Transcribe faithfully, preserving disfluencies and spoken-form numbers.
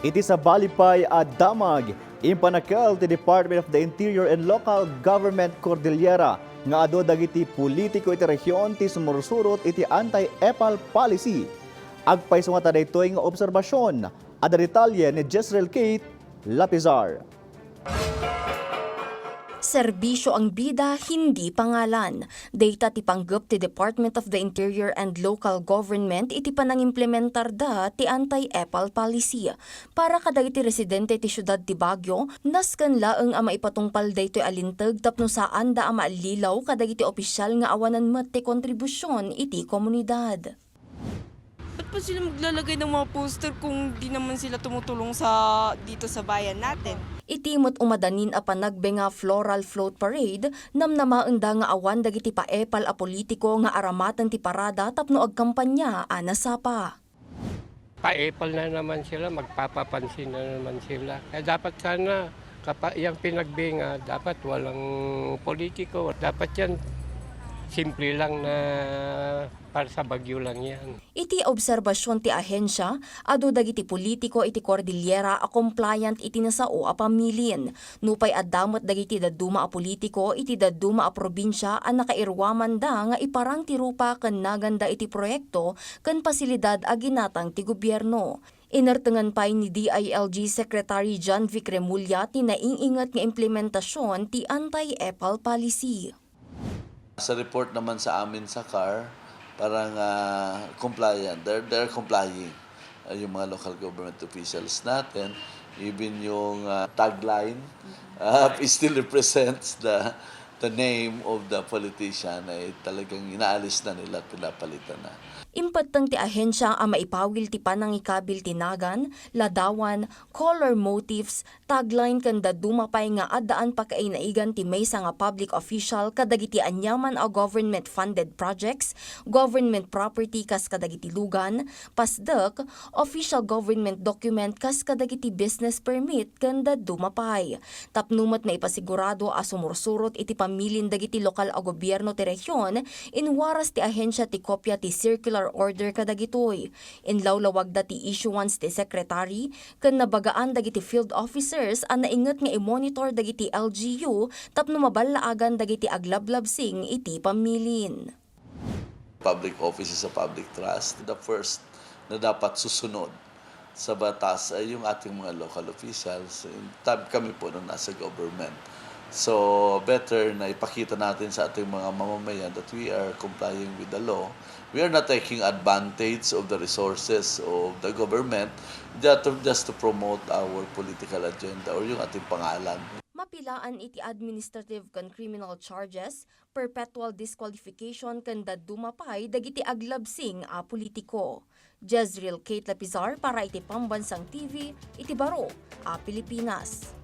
Iti sabali pay a damag, impanakel ti Department of the Interior and Local Government Cordillera nga adu dagiti politiko iti rehiyon ti sumursurot iti anti-epal policy. Agpayso ngata daytoy nga obserbasion, adda detalye ni Jezreel Kate Lapizar. Serbisyo ang bida, hindi pangalan. Dayta ti panggep ti Department of the Interior and Local Government iti panangimplementarda ti anti-epal policy. Para kadagiti residente ti siudad ti Baguio, nasken laeng a maipatungpal daytoy a linteg tapno saanda a maallilaw kadagiti opisyal nga awanan met ti kontribusion iti komunidad. Ba't pa sila maglalagay ng mga poster kung di naman sila tumutulong sa, dito sa bayan natin? Iti met umadanin a panagbenga floral float parade, namnamaenda nga awan dagiti paepal a politiko nga aramaten ti parada tapno agkampanya a nasapa. Paepal na naman sila, magpapapansin na naman sila. Kaya dapat sana, kapa-, yung pinagbenga, dapat walang politiko. Dapat yan, simple lang na para sa Baguio lang yan. Iti obserbasion ti ahensya, adu dagiti politiko iti Cordillera a compliant iti nasao a pamilin. Nupay adda met dagiti dadduma a politiko iti dadduma a probinsia a nakairuamanda nga iparang ti rupa ken naganda iti proyekto ken pasilidad a ginatang ti gobierno. Inertengan pay ni D I L G Secretary John Vic Remulla ti naing-inget nga implementasion ti anti-epal policy. Sa report naman sa amin sa CAR, parang, ah, compliant. They're, they're complying. Ah, yung mga local government officials natin, even yung, ah, tagline, ah, it still represents the, the name of the politician ay talagang inaalis na nila at pinapalitan na. Impetteng ti ahensya a maipawil ti panangikabil ti nagan, ladawan, color motifs, tagline ken dadduma pay nga addaan pakainaigan ti maysa nga public official kadagiti aniaman a government-funded projects, government property kas kadagiti lugan, pasdek, official government document kas kadagiti business permit ken dadduma pay. Tapno met maipasigurado a sumursurot iti pamilin dagiti lokal a gobierno ti rehion, inwaras ti ahensya ti kopia ti circular order kadagitoy. Inlawlawagda ti issuance ti secretary ken nabagaan dagiti field officers a nainget nga i-monitor dagiti L G U tapno maballaagan dagiti aglablabsing iti pamilin. Public office is a public trust. The first na dapat susunod sa batas ay yung ating mga local officials. Tab-, kami po nung nasa government. So, better na ipakita natin sa ating mga mamamayan that we are complying with the law. We are not taking advantage of the resources of the government just to, just to promote our political agenda or yung ating pangalan. Mapilaan iti administrative ken criminal charges, perpetual disqualification ken dadduma pay dagiti aglabsing a politiko. Jezreel Kate Lapizar para iti Pambansang T V iti baro a Pilipinas.